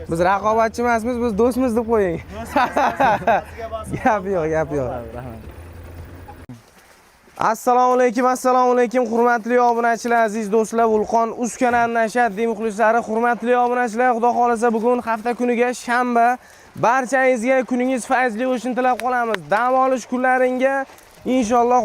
Biz raqobatchi emasmiz, biz do'stmiz deb qo'ying. Gap yo'q, gap yo'q. Rahmat. Assalomu alaykum, assalomu alaykum, hurmatli obunachilar, aziz do'stlar, Vulqon uz kanalining ashaddiy muxlislari, hurmatli obunachilar, Xudo xolasa bugun hafta kuniga shanba. Barchangizga kuningiz fayzli bo'lishini tilab qolamiz. Dam olish kunlaringga inshaalloh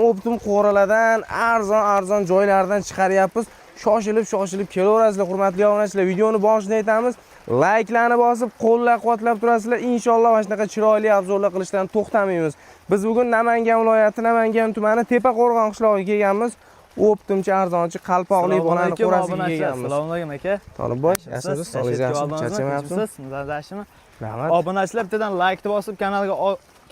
optim qo'ralardan, arzon-arzon joylardan chiqaryapmiz. Shoshilib, shoshilib kelaverasizlar, hurmatli obunachilar. Videoni boshida aytamiz. Layklarni bosib, qo'llab-quvvatlab turasizlar. Inshaalloh mana shunaqa chiroyli obzorlar qilishdan to'xtamaymiz. Biz bugun Namangan viloyati, Namangan tumani Tepaqo'rg'on qishlog'iga kelganmiz. Optimchi arzonchi qalpoqli bolani qo'rasiga kelganmiz. Assalomu alaykum aka. Tolibboy, yaxshimisiz? Sog'ligingiz yaxshimi? Charchamayapsizmi? Charchamayapsizmi? Rahmat. Obunachilar bittadan laykni bosib, kanalga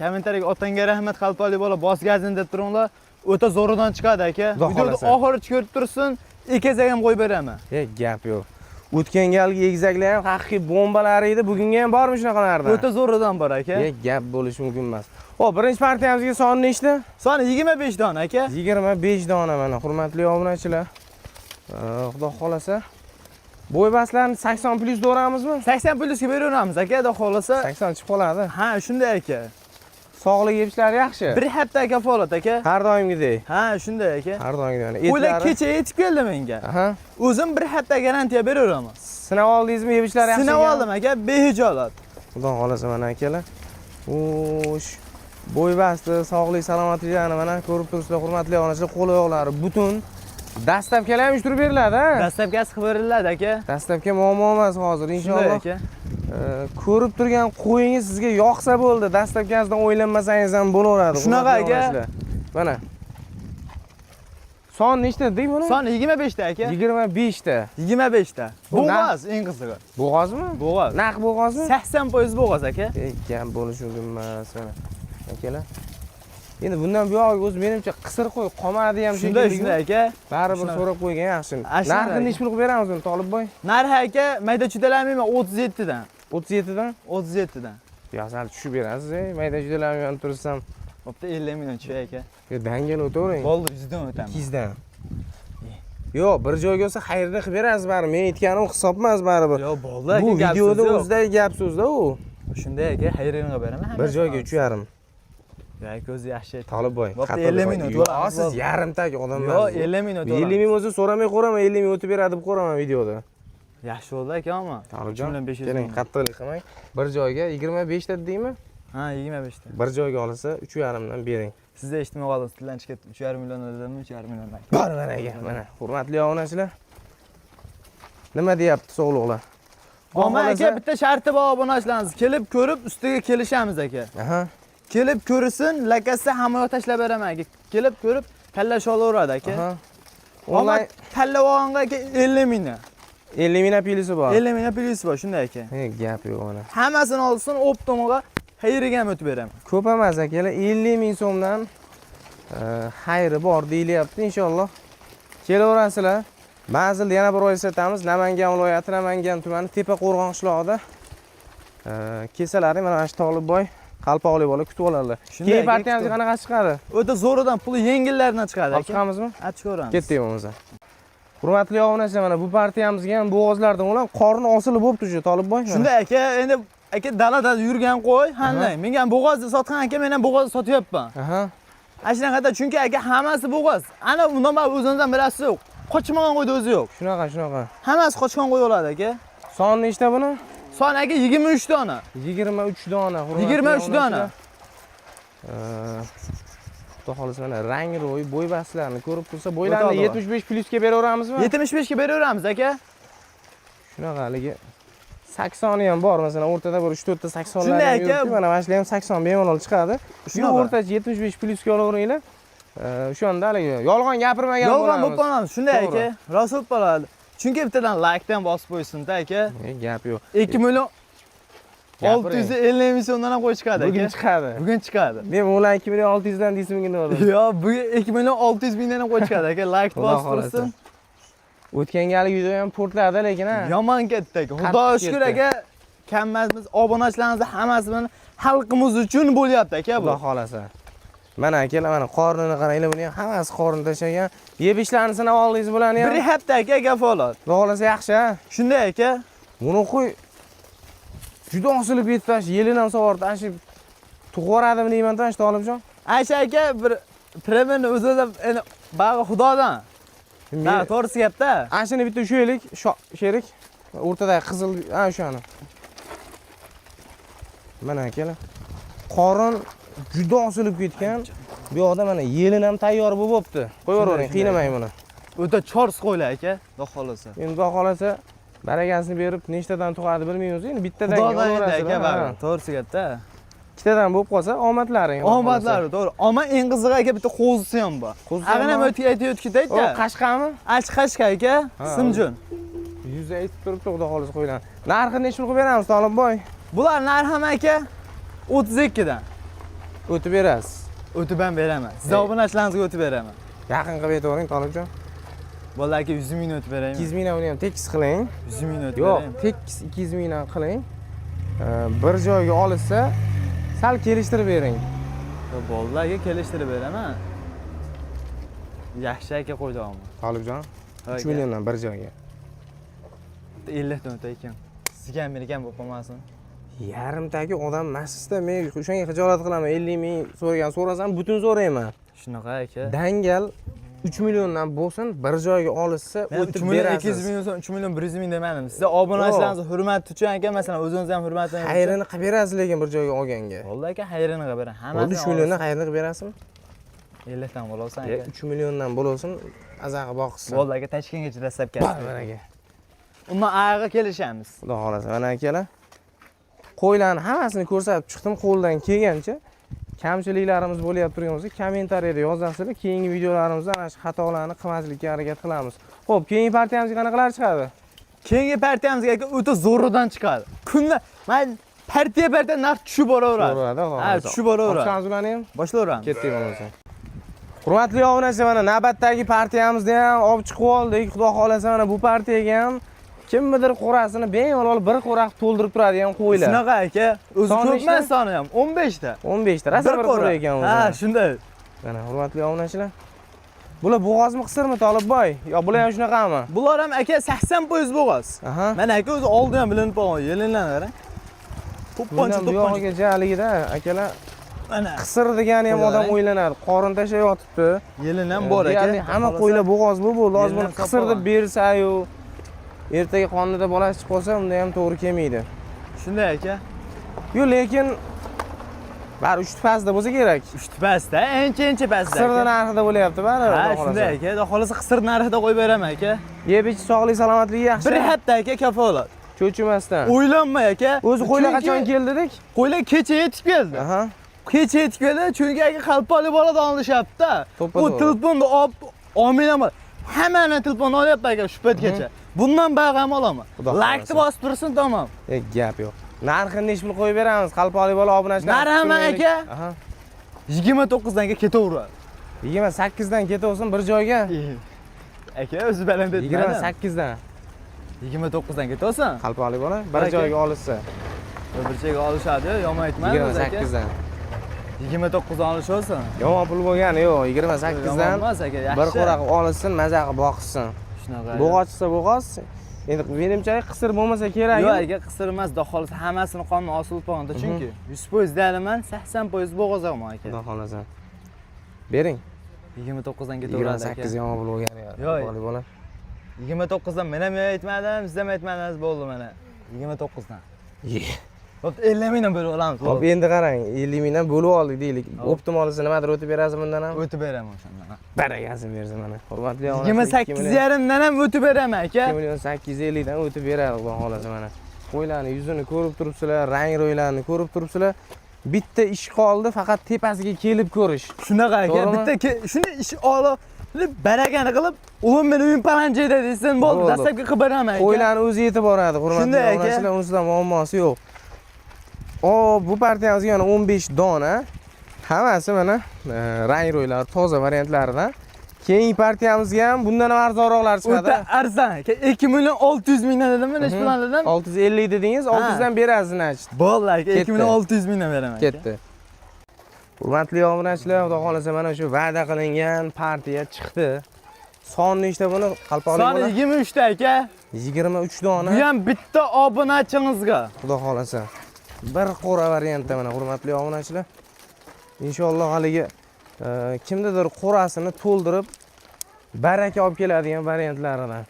kommentariyaga otangga rahmat qalpoqli bola bos gazini deb turinglar. O'ta zo'ridan chiqadi aka. Xudo Videoni xohlasa. oxiricha ko'rib tursin, egizak ham qo'yib beraman. E, gap yo'q. O'tgan galgi egizaklar ham haqiqiy bombalar edi. Bugunga ham bormi shunaqalardan? O'ta zo'ridan bor aka. E, gap bo'lishi mumkin emas. Xo'p, birinchi partiyamizga soni nechta? Soni 25 dona aka. 25 dona mana hurmatli obunachilar. Xudo xolasa bo'ybaslarni 80 plyus do'ramizmi? 80 plyusga beraveramiz aka, xudo xohlasa. 80 chiqib qoladi. Ha, shunday aka. Sog'lik yepishlari yaxshi. Bir hafta kafolat aka. Har doimgidek. Ha, shunday aka. Har doimgidek. Qo'ylar Etlari. kecha yetib keldi menga. Aha. O'zim bir hafta garantiya beraveraman. Sinab oldingizmi yepishlari yaxshi? Sinab ekanmi? oldim aka, behijolat. Xudo xolasa mana akalar. Xo'sh. Bo'ybasti, sog'lik, salomatliklarini mana ko'rib turibsizlar, hurmatli obunachilar, qo'l oyoqlari butun. Dastavkalar ham uyushtirib beriladi, ha? Dastlabkasi qilib beriladi aka. Dastavka muammo emas hozir, Shunday inshaalloh. aka. Ko'rib turgan qo'yingiz sizga yoqsa bo'ldi. Dastavkasidan o'ylanmasangiz ham bo'laveradi. Shunaqa hurmatli aka. obunachilar. Mana. Son nechta dedik buni? Soni 25 ta aka. 25 ta. 25 ta. Bu Bo'g'oz eng qizig'i. Bo'g'ozmi? Bo'g'oz. Naq bo'g'ozmi? 80% bo'g'oz aka. Ey, gap bo'lishi mumkin emas mana. Akalar. Endi bundan buyog'iga o'zi menimcha qisir qo'y qolmadi ham Shunday, shekilli. shunday aka. Baribir Shunaqa. so'rab qo'ygan yaxshi. Shunday Narxini aka. nechi pul qilib beramiz uni Tolibboy? Narxi aka mayda chudalanmayman 37 dan. 37 dan? 37 dan. Yo, sal tushib berasiz, ey, mayda judalarni yonib tursam. Bo'pti 50 million tushay aka. Yo, dangal o'tavering. Bo'ldi 100 dan o'taman. 200 dan. Yo'q, bir joyga olsa xayrda qilib berasiz baribir. Men aytganim hisob emas baribir. Yo'q, bo'ldi aka. Bu gap videoda so'z yo'q. o'zidagi gap so'zda u. Shunday aka, xayrini qilib beraman. Bir joyga 3,5. Yo'q, aka o'zi yaxshi. Tolibboy. Bo'pti, xato 50 qilmang. ming o'tib Yo'q, olamiz, siz bo'ldi. yarimtak odam Yo'q, emas. 50 ming o'tib 50 ming bo'lsa so'ramay qo'raman, 50 ming o'tib beradi deb qo'raman videoda. Yaxshi bo'ldi aka, ammo. Tolibjon, 3 500 keling, ming. qattiqlik qilmang. Bir joyga 25 ta dedingmi? Ha, 25 ta. Bir joyga olsa 3,5 dan bering. Siz eshitmay qoldingiz, tildan chiqib ketdi. 3,5 million dedimmi? 3,5 million. Bor mana aka, mana hurmatli obunachilar. Nima deyapti sog'liqlar? Omma aka bitta sharti bor obunachilarimiz. Kelib ko'rib ustiga kelishamiz aka. Aha. Kelib ko'rsin, lakasi hamma yoq tashlab beraman aka. Kelib ko'rib tanlash olaveradi aka. Aha. Omma Onlayn tanlab olganga aka 50 mingdan. 50 ming plyusi bor. 50 mingdan plyusi bor shunday aka. He, gap yo'q mana. Hammasini olsin, optomoga xayriga ham o'tib beraman. Ko'p emas akalar, 50 ming so'mdan xayri bor deyilyapti inshaalloh. Kelaverasizlar. Manzilni yana bir oy eslatamiz. Namangan viloyati, Namangan tumani Tepaqo'rg'on qishlog'ida. Kelsalaring mana shu Tolibboy qalpoqli bola kutib oladilar. Shunday Keyin aka, partiyamizga kutib- qanaqa chiqadi? O'ta zo'ridan puli yengillaridan chiqadi Olib aka. chiqamizmi? Ha, chiqaveramiz. Ketdik bo'lmasa. Hurmatli obunachilar, mana bu partiyamizga ham bo'g'ozlardan ular qorni osilib bo'libdi shu Tolibboy. Mana. Shunday aka, endi aka dalada yurgan qo'y, handay. Menga ham bo'g'ozni sotgan aka, men ham bo'g'ozni sotyapman. Aha. Ana shunaqada chunki aka hammasi bo'g'oz. Ana undan man o'zingizdan bilasiz, qochmagan qo'yda o'zi yo'q. Shunaqa, shunaqa. Hammasi qochgan qo'y bo'ladi aka. Son nechta buni? Son aka 23 dona. 23 dona. Hurmatli 23 dona. obunachilar. Xudo xohlasa mana rang ro'y bo'y bastlarini ko'rib tursa, bo'ylarni O'tadi. 75 plyusga beraveramizmi? 75 ga beraveramiz aka. Shunaqa haligi 80 ham bor, masalan, o'rtada bir 3-4 ta 80 lar Shunday ham aka. yuribdi. Mana shular ham 80 bemalol chiqadi. Shu Shunaqa. o'rtacha 75 plyusga olaveringlar. O'shanda haligi yolg'on gapirmagan Yolg'on bo'lamiz. bo'lib qolamiz. Shunday To'g'ri. aka, rost bo'lib qoladi. Chunki bittadan likedan bosib qo'ysin-da aka. E, gap yo'q. 2 million Gapiring. 650 ming so'mdan ham qo'y chiqadi Bugun aka. chiqadi. Bugun chiqadi. Men ular 2 million 600 dan deysiz mingga nima bo'ladi? Yo'q, bugun 2 million 600 mingdan ham qo'y chiqadi aka. Like Xudo bosib xohlasa. tursin. O'tgan galgi video ham portladi lekin ha. Yomon ketdi aka. Qattiq Xudoga shukr ketdi. aka, kammamiz obunachilarimiz hammasi bilan xalqimiz uchun bo'lyapti aka bu. Xudo xolasa. Mana akalar, mana qornini qaranglar, buni ham hammasi qorni tashlagan. Yeb ishlarni sinab oldingiz bularni ham. Bir hafta aka kafolat. Xudo xolasa yaxshi ha. Shunday aka. Buni qo'y Juda osilib ketdi, shu yelin ham sovordi. Ana shu tug'voradimi deyman shu Tolibjon. Aysha aka bir примерно o'zida endi bag'i xudodan. Ha, to'g'risi gapda. Ana shuni bitta ushlaylik, sherik. O'rtadagi qizil, ha o'shani. Mana akalar. Qorin juda osilib ketgan. Bu yoqda mana yelin ham tayyor bo'lib bo'pti. Qo'yavering, qiynamang buni. O'ta chors qo'ylar aka, xudo xolasa. Endi xudo xolasa barakasini berib nechtadan tug'adi bilmaymiz. Endi bittadan Xudodan endi aka olaverasizlar, bag'i, ha. to'g'risi gapda. Ikkitadan bo'lib qolsa omadlaring. Xudo xolasa. Omadlari to'g'ri. Ammo eng qizig'i aka bitta qo'zisi ham bor. Qo'zisi ham Ag'ini ham bor. o'tib aytib o'tib ketaydi. O qashqami? Ach qashqa aka, Ha, simjon. Yuzda aytib turibdi, xudo xolasa qo'yiladi. Narxini necha pul qilib beramiz, Tolibboy? Bular narxi ham aka 32 dan. O'tib berasiz. O'tib ham beraman. Siz obunachilaringizga o'tib beraman. Yaqin qilib aytavering, Tolibjon. Bo'ldi aka 100 ming o'tib beraymi? 200 mingdan uni ham tekis qiling. 100 ming o'tib Yo'q, beraymi? tekis 200 mingdan qiling. Bir joyga olishsa sal kelishtirib bering. Yo'q, bo'ldi aka kelishtirib beraman. Yaxshi aka qo'ydi ammo. Tolibjon, 3 Aka. milliondan bir joyga. 50 dan o'tay ekan. Sizga ham menga ham bo'lib qolmasin. Yarimtagi odam emasizda, men o'shanga xijolat qilaman. 50 ming so'ragan so'rasam butun so'rayman. Shunaqa aka. Dangal 3 milliondan bo'lsin, bir joyga olishsa Men o'tib 3 million 200 berasiz. ming bo'lsin, 3 million 100 ming demadim. Sizga obunachilaringizni hurmati uchun aka, masalan, o'zingiz ham hurmatingiz uchun. Xayrini qilib berasiz lekin bir joyga olganga. Bo'ldi aka, xayrini qilib beraman. Bo'ldi, Hammasini 3 milliondan xayrini qilib berasizmi? 50 dan bo'lolsan aka. 3 milliondan bo'lsin, azag'i boqsin. Bo'ldi aka, Toshkentgacha dastlab Bor aka. Undan oyog'iga kelishamiz. Xudo xohlasa mana akalar. Qo'ylarni hammasini ko'rsatib chiqdim qo'ldan kelgancha. Kamchiliklarimiz bo'lyapti turgan bo'lsa, kommentariyada yozasizlar. Keyingi videolarimizda ana shu xatolarni qilmaslikka harakat qilamiz. Xo'p, keyingi partiyamizga qanaqalar chiqadi? Keyingi partiyamizga aka o'ta zo'ridan chiqadi. Kunda man partiya partiya narx tushib boraveradi. Boraveradi, xudo Ha, xohlasa. tushib boraveradi. Ochamiz ularni ham. Boshlayveramiz. Ketdik bo'lmasa. Hurmatli obunachilar, mana navbatdagi partiyamizni ham olib chiqib oldik. Xudo xohlasa mana bu partiyaga ham kimnidir qo'rasini bemalol bir qo'ra qilib to'ldirib turadigan qo'ylar. Shunaqa aka, o'zi Soni ko'p nechta? emas soni ham, 15 ta. 15 ta. Rosa bir qo'ra ekan o'zi. Ha, shunday. Mana hurmatli obunachilar. Bular bo'g'ozmi qisirmi Tolibboy? Yo bular ham shunaqami? Bular ham aka 80% bo'g'oz. Aha. Mana aka o'zi oldi ham bilinib qolgan, yelinlar qarang. To'pponcha Bundan bu to'pponcha. yog'iga jaligida akalar Mana qisir degani ham odam Qo'ylar, o'ylanadi. Qorin tashlab yotibdi. yelin ham bor aka. Deyarli hamma qo'ylar bo'g'oz bu bo'ldi. Hozir buni Yelindan qisir deb topoladi. bersa-yu ertaga qonida bolasi chiqib qolsa, unda ham to'g'ri kelmaydi. Shunday aka. Yo'q, lekin bari 3 pastda bo'lsa kerak. 3 pastda, ancha-ancha pastda. Qisirni aka. narxida bo'lyapti bari. Ha, Xudo xohlasa. shunday aka. Xudo xohlasa qisir narxida qo'yib beraman aka. Yeb ichish sog'lik salomatligi yaxshi. Bir hafta aka kafolat. Cho'chimasdan. O'ylanmay aka. O'zi qo'ylar Chunki qachon keldi dedik? Qo'ylar kecha yetib keldi. Aha. Kecha yetib keldi, chunki aka qalpoli boladan olishyapti. To'ppa U to'g'ri. telefonni olib olmayman. Hammani telefonni olyapti aka shu paytgacha. Bundan bog'i ham olaman. Xudo Laykni xohlasa. bosib tursin tamom. Gap yo'q. Narxini nechi pul qo'yib beramiz? Qalpoqli bola obunachilar. Narximi aka? Aha. 29 dan ketaveradi. 28 dan ketaversin bir joyga. Aka o'zi baland aytmadim. 28 dan. 29 dan ketaversin. Qalpoqli bola bir Aka. joyga olishsa. Bir joyga olishadi, yomon aytmadim o'zi aka. 28 dan. 29 dan olishaversin. Yomon pul bo'lgani yo'q, 28 Yomon dan emas aka, yaxshi. bir qo'ra qilib olishsin, maza qilib boqishsin. Shunaqa. Bo'g'oz chiqsa bo'g'oz. Endi menimcha qisir bo'lmasa kerak. Yo'q aka, qisir emas, xudo xohlasa hammasini qonni osilib qolganda chunki 100% daliman, 80% bo'g'oz olman aka. Xudo xohlasa. Bering. 29 dan ketaveradi aka. 28 yomon pul bo'lgani yo'q. Yo'q. Qalpoqli bola. 29 dan men ham aytmadim, siz ham aytmadingiz, bo'ldi mana. 29 dan. Ye. Bo'pti, 50 mingdan bo'lib olamiz. Hop, endi qarang, 50 mingdan bo'lib oldik deylik. Hop. Optim olsa nimadir o'tib berasiz bundan ham? O'tib beraman o'shandan. Barakasini bersin mana. Hurmatli obunachilar, 28,5 dan ham o'tib beraman aka. 2 million 850 dan o'tib beradi xudo xohlasa mana. Qo'ylarni yuzini ko'rib turibsizlar, rang ro'ylarini ko'rib turibsizlar. Bitta ish qoldi, faqat tepasiga kelib ko'rish. Shunaqa aka, To'g'rimi? bitta shuni ish olib, barakani qilib, o'g'lim meni uyim falon joyda desin, bo'ldi, Bo'ldi. dastlabki qilib beraman aka. Qo'ylarni o'zi yetib boradi, hurmatli Shunday aka. obunachilar, unisida muammosi yo'q. O, bu partiyamizga yana 15 dona. Hammasi mana rang ro'ylari toza variantlaridan. Keyingi partiyamizga ham bundan ham arzonroqlar chiqadi. O'ta arzon aka, 2 million 600 mingdan dedimmi, necha puldan dedim? 650 dedingiz, 600 dan berasiz, значит. Bo'ldi aka, 2 Ketdi. million 600 mingdan beraman. aka. Ketdi. Hurmatli obunachilar, xudo xohlasa mana shu va'da qilingan partiya chiqdi. Son nechta buni? Qalpoqli Soni bola? 23 ta aka. 23 dona. Bu ham bitta obunachingizga. Xudo xohlasa. Bir qo'ra variantda mana, hurmatli obunachilar. Inshaalloh haligi kimnidir qo'rasini to'ldirib baraka olib keladigan variantlaridan.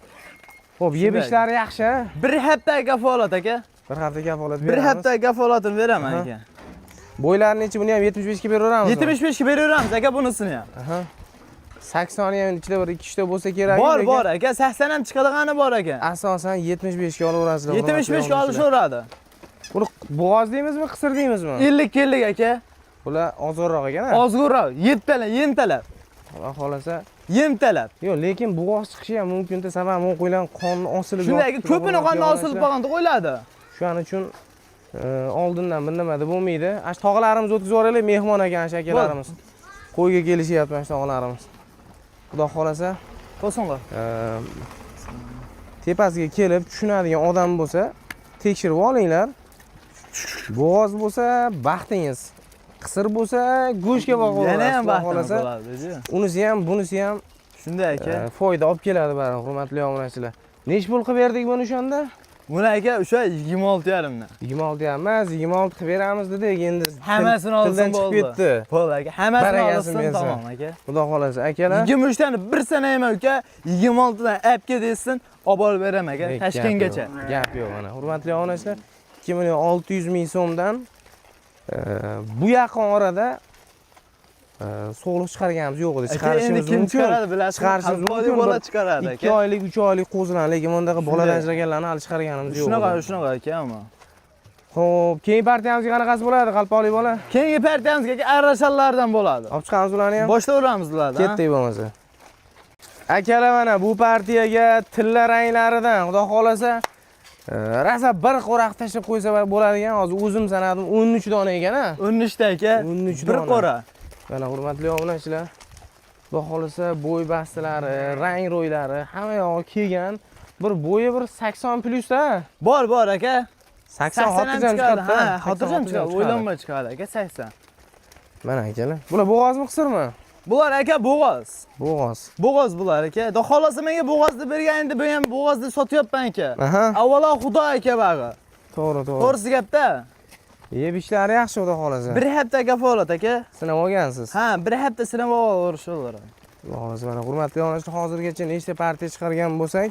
Xo'p, yeb ishlari yaxshi, a? Bir hafta kafolat aka. Bir hafta kafolat Bir beramiz. hafta kafolatini beraman aka. Bo'ylari nechi, buni ham 75 ga beraveramizmi? 75 ga beraveramiz aka bunisini ham. Aha. 80 ham ichida bir 2-3 ta bo'lsa kerak. Bor, lekin bor aka, 80 ham chiqadigani bor aka. asosan 75 ga olaverasizlar. 75 ga olishaveradi. Buni bo'g'oz deymizmi, qisir deymizmi? 50 50 aka. Bular ozroq ekan, a? Ozg'urroq, yettalab, yem talab. Xudo xohlasa. Yem talab. Yo'q, lekin bo'g'oz chiqishi ham mumkin-da, sababi bu qo'ylar qonni osilib Shunday aka, yotibdi, ko'pini qonni osilib qolganda qo'yiladi. Shuning uchun oldindan bir nima deb bo'lmaydi. Ash tog'larimiz o'tkazib yuboraylik, mehmon ekan shu akalarimiz. Qo'yga kelishyapti mana shu tog'larimiz. Xudo xohlasa, To'sinlar. Tepasiga kelib tushunadigan odam bo'lsa, tekshirib olinglar. Bo'g'oz bo'lsa, baxtingiz. Qisir bo'lsa, go'shtga boqaverasiz. Yana ham Xudo baxtimiz xohlasa. bo'ladi. Unisi ham, bunisi ham Shunday aka. Foyda olib keladi baribir, hurmatli obunachilar. Nech pul qilib berdik buni o'shanda? Buni aka o'sha 26,5 dan. 26 ham emas, 26 qilib beramiz dedik, endi Hammasini olsin tildan chiqib bo'ldi. ketdi. Bo'ldi aka, hammasini Barakasini olsin bersin. tamom aka. Xudo xohlasa akalar. 23 tani bir sanayman uka, 26 dan apga desin, olib borib beraman aka, Gap Toshkentgacha. yo'q, gap yo'q mana. Hurmatli obunachilar, 2 million 600 ming so'mdan bu yaqin orada sog'liq chiqarganimiz yo'q edi. Aka endi Chiqarishimiz kim mumkin. chiqaradi bilasizmi? Chiqarishimiz Qalboli mumkin. bola Bir chiqaradi 2 aka. oylik, 3 oylik qo'zilarni, lekin bundaqa boladan Shunday. ajraganlarni hali chiqarganimiz yo'q. Shunaqa, edi. shunaqa aka ammo. Xo'p, keyingi partiyamizga qanaqasi bo'ladi, qalpoqli bola? Keyingi partiyamizga aka arrashallardan bo'ladi. Olib chiqamiz ularni ham. Boshlayveramiz ularni. Ketdik bo'lmasa. Akalar, mana bu partiyaga tilla ranglaridan, xudo xohlasa, rosa bir qo'raq tashlab qo'ysa bo'ladigan. Hozir o'zim sanadim, 13 dona ekan, a? 13 ta aka. 13 Bir dona. qo'ra. Mana hurmatli obunachilar, xudo xohlasa bo'y bastilari, rang ro'ylari hamma yog'i kelgan. Bir bo'yi bir 80 plyusda. Bor, bor aka. 80 ham xotirjam chiqadi. chiqadi. Ha, xotirjam chiqadi. O'ylanmay chiqadi aka 80. Mana akalar. Bular bo'g'ozmi, qisirmi? Bular aka bo'g'oz. Bo'g'oz. Bo'g'oz bular aka. Xudo xohlasa menga bo'g'oz deb bergan, endi men ham bo'g'oz deb sotyapman aka. Avvalo xudo aka bag'i. To'g'ri, to'g'ri. To'g'risi gapda. Yeb ishlari yaxshi, xudo xohlasa. Bir hafta kafolat aka. Sinab olgansiz. Ha, bir hafta sinab olaverishadi. Xudo xohlasa mana hurmatli obunachilar, hozirgacha nechta partiya chiqargan bo'lsak,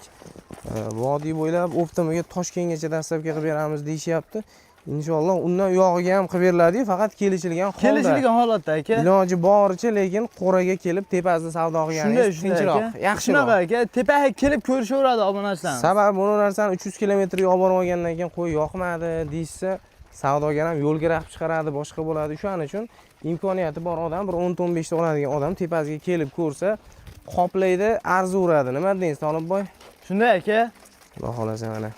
vodiy bo'ylab оптом iga Toshkentgacha доставка qilib beramiz deyishyapti. Inshaalloh undan uyog'iga ham qilib beriladi, faqat kelishilgan holda. Kelishilgan holatda aka. Iloji boricha, lekin qo'raga kelib tepasida savdo Shunday, qilganingiz shunday tinchroq, aka. yaxshiroq. Shunaqa aka, tepaga kelib ko'rishaveradi obunachilarimiz. Sababi bu narsani 300 kilometrga olib borib olgandan keyin qo'y yoqmadi deyishsa, savdogar ham yo'lga qilib chiqaradi, boshqa bo'ladi. Shuning uchun imkoniyati bor odam, bir 10 ta 15 ta oladigan odam tepasiga kelib ko'rsa, qoplaydi, arzi uradi. Nima deysiz, Tolibboy? Shunday aka. Xudo xohlasa mana.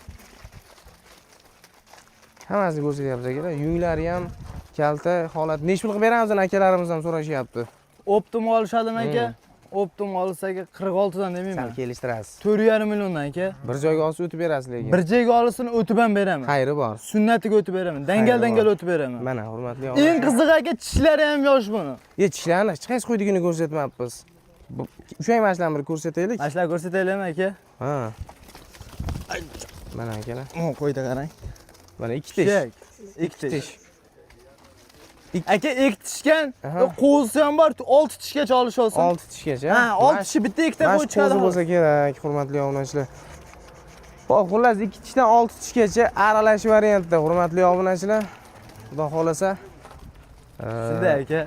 Hammasini ko'rsatyapmiz akalar. Yunglari ham kalta holat. Nechi pul qilib beramiz, akalarimiz ham so'rashyapti. Оптом olishadimi aka? Оптом olsa aka 46 dan Sal demayman. kelishtirasiz. 4,5 milliondan aka. Bir joyga olsa o'tib berasiz lekin. Bir joyga olsin o'tib ham beraman. Xayri bor. Sunnatiga o'tib beraman. Dangal Xayri dangal bor. o'tib beraman. Mana hurmatli Eng obunachilar. qizig'i aka tishlari ham yosh buni. Ye, tishlarni hech qaysi qo'ydigini ko'rsatmabmiz. O'sha mana shularni bir ko'rsataylik. Mana shularni ko'rsataylikmi aka? Ha. Mana akalar. Qo'yda qarang. Mana ikki tish. Pishak. Ikki tish. Tish. Aka ikki tishgan, Aha. qo'zisi ham bor, 6 tishgacha olish olsin. 6 tishgacha. Ha, 6 tishi bitta ikkita Mana qo'y shu chiqadi. qo'zi bo'lsa kerak, hurmatli obunachilar. Xo'p, xullas 2 tishdan 6 tishgacha aralash variantda, hurmatli obunachilar. Xudo xohlasa. Shunday aka.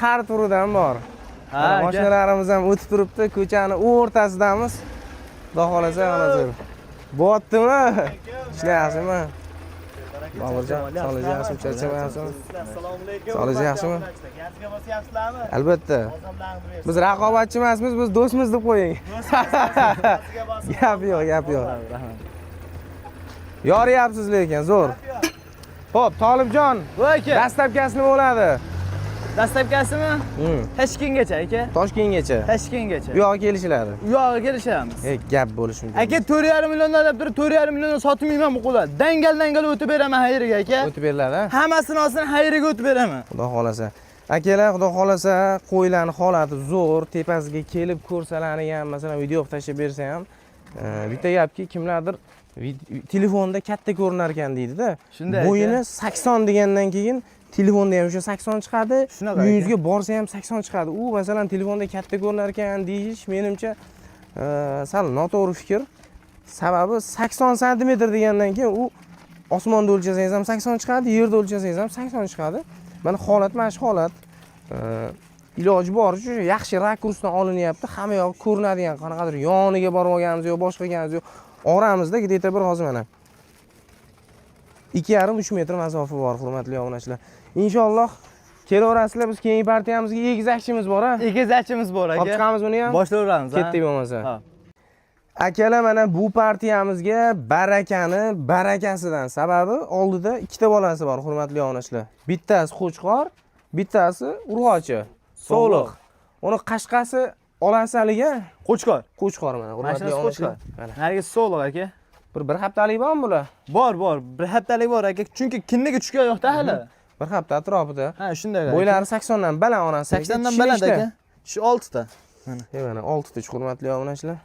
Har turidan bor. Ha, Mana aka. mashinalarimiz ham o'tib turibdi, ko'chani o'rtasidamiz. Xudo xohlasa, mana zo'r. Bo'lyaptimi? Ishlar yaxshimi? Boburjon, sog'ligingiz yaxshimi? Charchamayapsizmi? Assalomu alaykum. Sog'ligingiz yaxshimi? Gazga bosyapsizlarmi? Albatta. Ozamlarni Biz raqobatchi emasmiz, biz do'stmiz deb qo'ying. Gazga bosib. Gap yo'q, gap yo'q. Yoriyapsiz lekin, zo'r. Xo'p, Tolibjon, Bu aka. доставка si nima bo'ladi? Доставка simi? Toshkentgacha aka. Toshkentgacha. Toshkentgacha. Bu yoqqa kelishiladi. U yog'iga kelishamiz. E, gap bo'lishi mumkin. Aka 4,5 milliondan deb turib 4,5 milliondan sotmayman bu qo'llar. Dangal dangal o'tib beraman xayriga aka. O'tib beriladi, ha? Hammasini olsin xayriga o'tib beraman. Xudo xohlasa. Akalar, xudo xohlasa, qo'ylarning holati zo'r, tepasiga kelib ko'rsalaring ham, masalan, video qilib tashlab bersa ham, bitta gapki, kimlardir Telefonda katta ko'rinar ekan deydi-da. Shunday aka. Bo'yini 80 degandan keyin telefonda ham o'sha 80 chiqadi. Shunaqa aka. Uyingizga borsa ham 80 chiqadi. U masalan telefonda katta ko'rinar ekan deyish menimcha sal noto'g'ri fikr. Sababi 80 santimetr degandan keyin u osmonda o'lchasangiz ham 80 chiqadi, yerda o'lchasangiz ham 80 chiqadi. Mana holat mana shu holat. Iloji boricha shu yaxshi rakursdan olinyapti. Hamma yoq ko'rinadigan, qanaqadir yoniga borib olganimiz yo'q, boshqa qilganimiz yo'q. Oramizda где-то bir hozir mana 2,5-3 metr masofa bor, hurmatli obunachilar. Inshaalloh kelaverasizlar, biz keyingi partiyamizga egizakchimiz bor a. Egizakchimiz bor Olib aka. chiqamiz buni ham. Boshlayveramiz. Ha? Ketdik bo'lmasa. Ha. Akalar, mana bu partiyamizga barakani barakasidan, sababi oldida ikkita bolasi bor, hurmatli obunachilar. Bittasi qo'chqor, bittasi urg'ochi. Sovliq. Uni qashqasi olasalik a? Qo'chqor. Qo'chqor mana, hurmatli Mashinasi obunachilar. qo'chqor. Mana. Narigi sovliq aka. Bir haftalik bormi bular? Bor, bor. Bir haftalik bor aka. Chunki kindigi tushgan yo'qda hali. Bir hafta atrofida. Ha, shunday aka. Bo'ylari 80 dan baland onasi. 80 dan baland aka. Shu 6 ta. Mana 6 ta hurmatli obunachilar.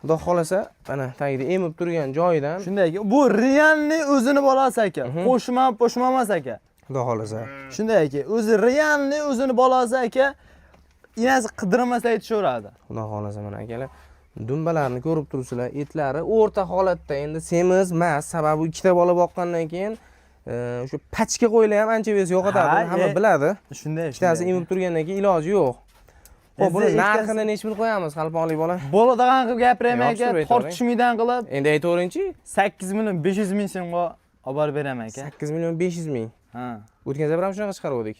Xudo xolasa, mana tagida emib turgan joyidan. Shunday aka. Bu realniy o'zini bolasi aka. Qo'shma, qo'shma emas aka. Xudo xolasa. Shunday aka. O'zi realniy o'zini bolasi aka. Inasi qidirmasa aytishaveradi. Xudo xolasa mana akalar, dumbalarni ko'rib turibsizlar, etlari o'rta holatda, endi semiz emas, sababi ikkita bola boqqandan keyin o'sha pachka qo'ylar ham ancha vес yo'qotadi, Ha, buni hamma biladi. Shunday, Ikkitasi shunday. emib turgandan keyin iloji yo'q. Xo'p, buni Endi ikkitasi- narxini nechi pul qo'yamiz, qalpoqli bola? Bo'ladigan qilib gapiraman aka, Yopishtirib aytavering. tortishmaydan qilib Endi aytaveringchi. 8 million 500 ming so'mga olib borib beraman aka. 8 million 500 ming. Ha. O'tgan safar ham shunaqa chiqaruvdik.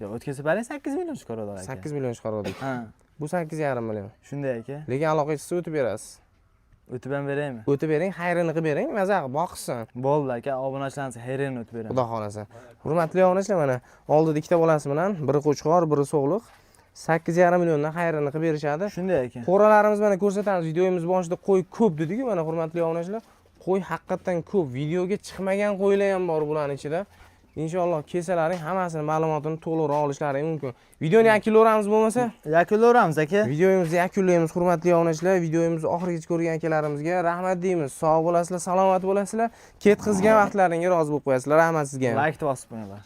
Yo'q, o'tgan safar 8 million chiqardik aka. 8 million chiqaruvdik. Ha, Bu 8,5 million. shunday aka. Lekin aloqa chiqsa o'tib berasiz. O'tib ham beraymi? O'tib bering, xayrini qilib bering, maza qilib boqsin. Bo'ldi aka, obunachilarimiz xayrini o'tib beraman. Xudo xolasa. Hurmatli obunachilar, mana oldida ikkita bolasi bilan, biri qo'chqor, biri sog'liq. 8,5 milliondan xayrini qilib berishadi. Shunday aka. Qo'ralarimiz mana ko'rsatamiz. Videomiz boshida qo'y ko'p dedik-ku, mana hurmatli obunachilar, qo'y haqiqatdan ko'p. Videoga chiqmagan qo'ylar ham bor bularning ichida. Inshaalloh kelsalaring hammasini ma'lumotini to'liqroq olishlari mumkin. Videoni yakunlayveramiz bo'lmasa? Yakunlayveramiz aka. Videomizni yakunlaymiz, hurmatli obunachilar. Videomizni oxirigacha ko'rgan akalarimizga rahmat deymiz. Sog' bo'lasizlar, salomat bo'lasizlar. Ketqizgan vaqtlaringga rozi bo'lib qo'yasizlar. Rahmat sizga ham. Like bosib qo'yinglar.